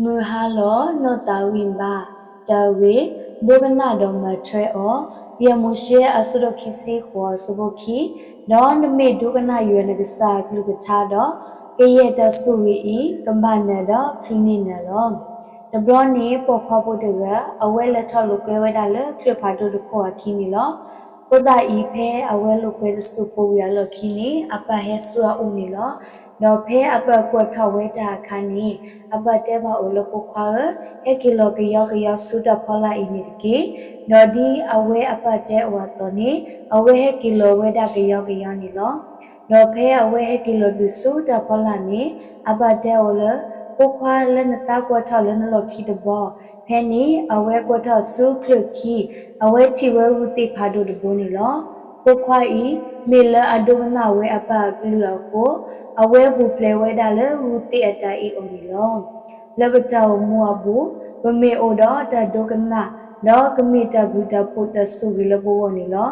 မုၢ်ဟါလီၤနီၢ်သးဝံၣ်ဘၣ်. တၢ်ဂ့ၢ်, ဒိကနၣ်ဒီးမၤထွဲအီၤ. ယဲၢ်မိၤၡ့ အဆၢဒိၣ်ခံဆံဃိး အဆၢဖိခံ, ဒီးနမ့ၢ်ဒိကနၣ်ယွၤနကစၢ်အကလုၢ်ကထါဒီး, ကယဲၢ်တၢ်ဆိၣ်ဂ့ၤအံၤ ကဘၣ်နၤဒီးချုးန့ၢ်နၤလီၤ. တဘျီန့ၣ် ပိာ်ခွါဖိတဂၤ အဝဲလဲၤထီၣ်လိာ်ကွဲဝဲဒၣ်လၢချၢၣ်ဖးဒိၣ်တခိၣ်အခံန့ၣ်လီၤ. အဃိသတးအံၤ ဖဲအဝဲလိာ်ကွဲတစိၢ်ဖိဝံၤအလီၢ်ခံန့ၣ် အပၢ်ဟဲဆူအအိၣ်န့ၣ်လီၤ. ဒီးဖဲအပၢ်ကွၢ်ထီၣ်ဝဲတၢ်အခါန့ၣ် အပၢ်တဲဘၣ်အီၤလၢ ဖိခွါဧၢ, ဟဲက့ၤလီၤကယီကယီဆူတၢ်ဖီလာ်အံၤန့ၣ်တက့ၢ်. ဒီးဒ်အဝဲအပၢ်တဲအီၤအသိးန့ၣ် အဝဲဟဲက့ၤလီၤဝဲဒၣ်ကယီကယီန့ၣ်လီၤ. ဒီးဖဲအဝဲဟဲက့ၤလီၤတုၤဆူတၢ်ဖီလာ်န့ၣ် အပၢ်တဲအီၤလၢ ဖိခွါလၢနသးကွၢ်ထီၣ်လၢနလီၢ်ခံတဘီ, ဖဲန့ၣ် အဝဲကွၢ်ထီၣ်ဆူချၢၣ်ခံ, အဝဲထံၣ်ဝဲဂုၢ်သ့ၣ်ဖးဒိၣ်တဘိန့ၣ်လီၤ. ဖိခွါအံၤ မ့ၢ်လၢအဒိကနၣ်ဝဲအပၢ်အကလုၢ်အဃိ, အဝဲပူၤဖျဲးဝဲဒၣ်လၢဂုၢ်သ့ၣ်အတၢ်အ့ၣ်အီၤန့ၣ်လီၤ. လၢပတၢ်အိၣ်မူအပူၤ ပမ့ၢ်အိၣ်ဒီးတၢ်ဒိကနၣ်, ဒီးကမ့ၢ်တၢ်ဘျုးတၢ်ဖှိၣ်တၢ်ဆိၣ်ဂ့ၤလၢပဂီၢ်န့ၣ်လီၤ.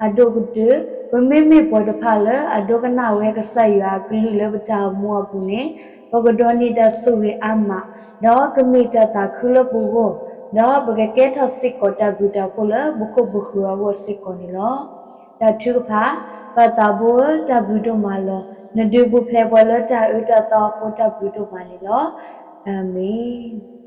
အဒိၣ်ကတၢၢ် ပမ့မ့ၢ်ပှၤတဖၣ်လၢအဒိကနၣ်ဝဲကစၢ်ယွၤအကလုၢ်လၢပတၢ်အိၣ်မူအပူၤန့ၣ် ပကဒိးန့ၢ်တၢ်ဆိၣ်ဂ့ၤအါမး, ဒီးကမ့ၢ်တၢ်သးခုလၢပဂီၢ်, ဒီးပကကဲထီၣ်စ့ၢ်ကီးတၢ်ဘျုးတၢ်ဖှိၣ်လၢပခိၣ်ပဃၢၤအဂီၢ်စ့ၢ်ကီးန့ၣ်လီၤ. တၢ်ထုကဖၣ်, ပၢ်သးဘိဧၢ, တၢ်ဘျုးဒိၣ်မးလီၤ. နဒုးပူၤဖျဲးပှၤလၢတၢ်အၢတၢ်သီအဃိ တၢ်ဘျုးဒိၣ်မးန့ၣ်လီၤ. အၤမ့ၣ်.